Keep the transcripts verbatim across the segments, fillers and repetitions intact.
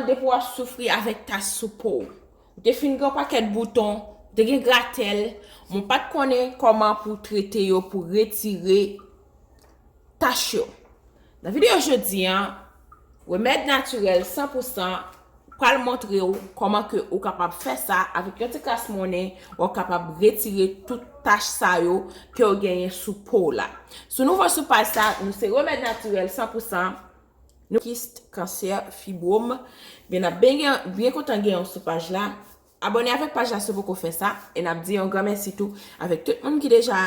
Depi w ap soufri avèk tach sou po w, ou te fin gen yon pakèt bouton, ou te gen gratèl, men w pa t konnen kòman pou w trete yo, pou retire tach yo. Nan videyo jodi a, remèd natirèl san pou san pral montre w kòman ke ou kapab fè sa avèk yon ti kras monnen, w ap kapab retire tout tach sa yo ke w genyen sou po w la. Si w nouvo sou paj sa, nou se remèd natirèl san pou san, nou kis, kansè, fibwòm, ben n ap byen, byen kontan genyen w sou paj la. Abòne avèk paj la si w poko fè sa, e n ap di yon gran mèsi tou avèk tout moun ki deja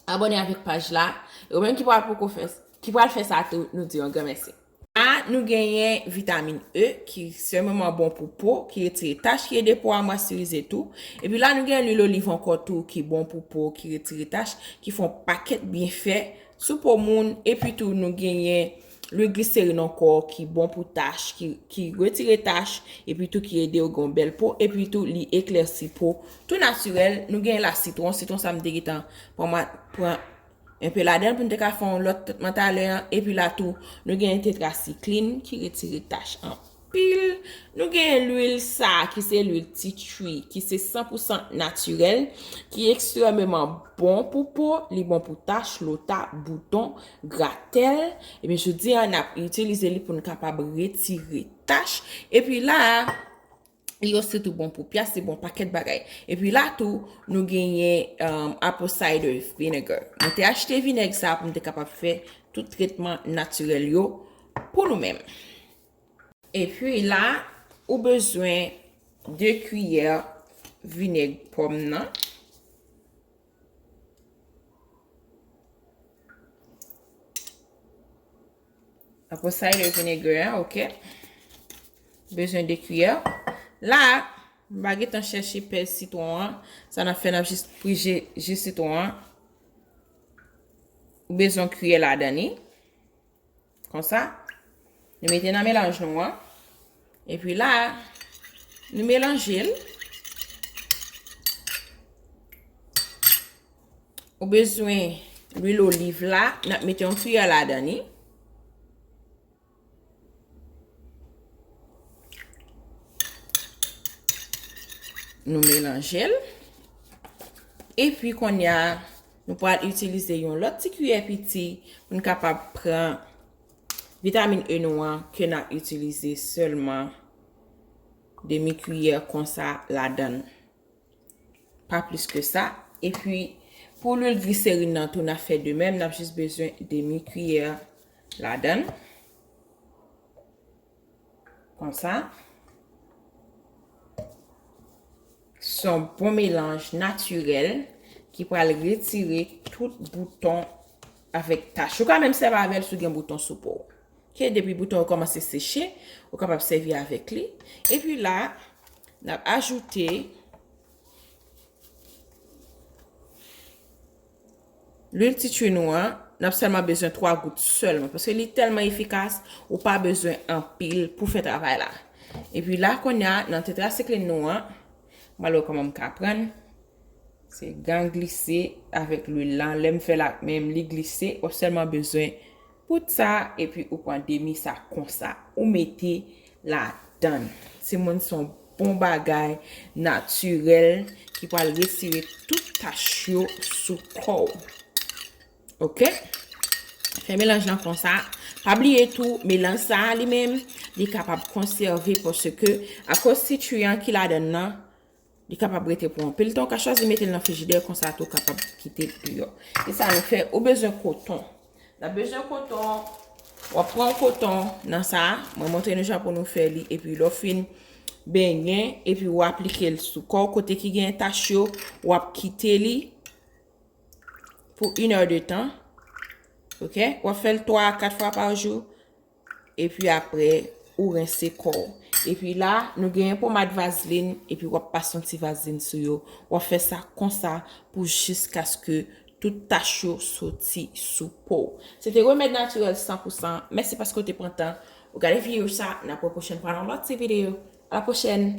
abòne avèk paj la. E ou menm ki pral poko fè, ki pral fè sa tou, nou di yon gran mèsi. La, nou genyen vitamin E, ki ekstrèmeman bon pou po, ki retire tach, ki ede po a mwestirize tou. Epi la, nou genyen lwil oliv ankò tou, ki bon pou po, ki retire tach, ki fè yon pakèt byenfè sou po moun. Epi tou, nou genyen lwil gliserin ankò, ki bon pou tach, ki, ki retire tach, epi tou ki ede w gen yon bèl po, epi tou li eklèsi po. Tou natirèl, nou gen la sitwon, sitwon sa m te gentan pran, pran enpe ladan l pou n te ka fè yon lòt tretman talè an, epi la tou, nou gen tetrasiklin ki retire tach anpil. Nou gen lwil sa ki se lwil ti chwi, ki se san pou san natirèl, ki ekstrèmeman bon pou po, li bon pou tach, lota, bouton, gratèl. Ebyen, jodi a, n ap itilize li pou n kapab retire tach. Epi la, li osi tou bon pou pyès, li bon pakèt bagay. Epi la tou, nou genyen, um, apple cider vinegar. Mwen te achte vinèg sa pou m te kapab fè tout tretman natirèl yo pou nou menm. Epi la, ou bezwen de kiyè vinèg pòm nan. Apple cider vinegar an, ok. Bezwen de kiyè. La, m pa gentan chèche pèl sitwon an. Sa n ap fè, n ap jis pri ji, ji sitwon an. Ou bezwen kiyè ladan li. Konsa. Nou mete nan melanj nou an. Epi la, nou melanje l. Ou bezwen lwil oliv la, n ap mete yon kiyè ladan li. Nou melanje l. Epi kounye a, nou pral itilize yon lòt ti kiyè piti pou n kapab pran vitamin E nou an ke n ap itilize sèlman demi kiyè konsa ladan l. Pa plis ke sa. Epi, pou lwil gliserin nan tou, n ap fè de menm, n ap jis bezwen demi kiyè ladan l. Konsa. Se yon bon melanj natirèl ki pral retire tout bouton avèk tach. Ou ka menm sèvi avè l si w gen bouton sou po w. Ok, depi bouton yo kòmanse seche, ou kapab sèvi avèk li. Epi la, n ap ajoute lwil ti chwi nou an, n ap sèlman bezwen twa gout sèlman, paske li tèlman efikas, ou pa bezwen anpil pou fè travay la. Epi la, kounye a, nan tetrasiklin nou an, m al wè kòman m ka pran l. Se gen glise avèk lwil la. Lè m fè l ak men m, li glise. W ap sèlman bezwen poud sa, epi ou pran demi sa konsa. Ou mete ladan l. Timoun, se yon bon bagay natirèl ki pral retire tout tach yo sou kò w. Ok? Fè melanj lan konsa. Pa bliye tou, melanj sa a li menm, li kapab konsève paske akoz ti chwi an ki ladan l nan, li kapab rete pou anpil tan. Ou ka chwazi mete l nan frijidè, konsa tou w kapab kite l deyò. E sa nou fè, ou bezwen koton. N ap bezwen koton. W ap pran koton nan sa a. Mwen montre nou jan pou nou fè li. Epi lè w fin benyen, epi w aplike l sou kò w, kote ki gen tach yo, w ap kite li pou inè de tan. Ok? W ap fè l twa a kat fwa pa jou. Epi apre, ou rense kò w. Epi la, nou genyen pomad vazlin, epi w ap pase yon ti vazlin sou yo. W ap fè sa konsa pou jiskaske tout tach yo soti sou po w. Se te remèd natirèl san pou san. Mèsi paske w te pran tan ou gade videyo sa. N ap wè pwochèn fwa nan lòt ti videyo. A la pwochèn!